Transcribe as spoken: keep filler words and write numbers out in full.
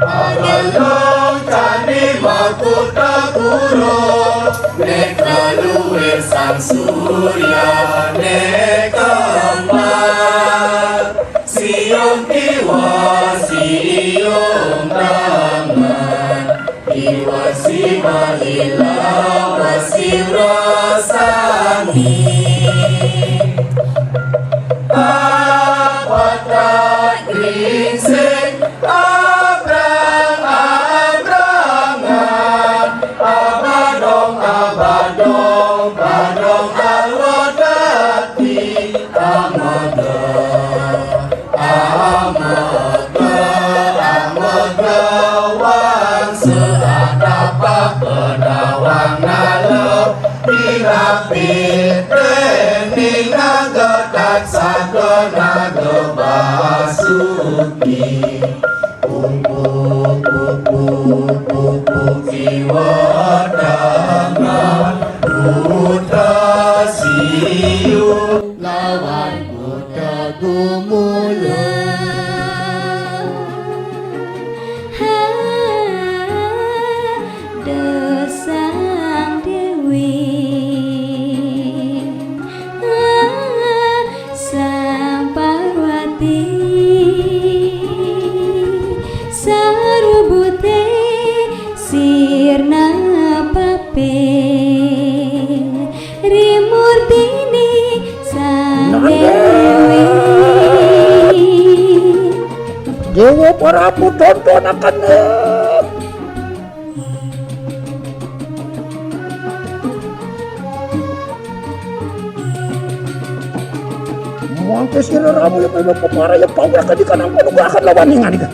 Abalong kani makuta kuro, ne kaluwe sang surya ne kembar. Siung kiwa siung tangan, iwa sima ilawa sirasani. Apatak gringsing, abrang abrangan, abadong abadong, badong alwa dati, amada, amada, amada, wang seatapa pedawang nalo. Pinapit treni naga tatsa ke naga basuki. Pupuk pupuk pupuk kiwa tangan, buta siu lawan buta gumula. Ha, dosang Dewi, ha, Sang Parwati, sarubute sirna pape, rimurtini Sang Dewi. Dewa Parapu tonton akan. Mangke sira ramu ya pemang pemara ya pawra kadi kanang panugrahan lawan ningan ika.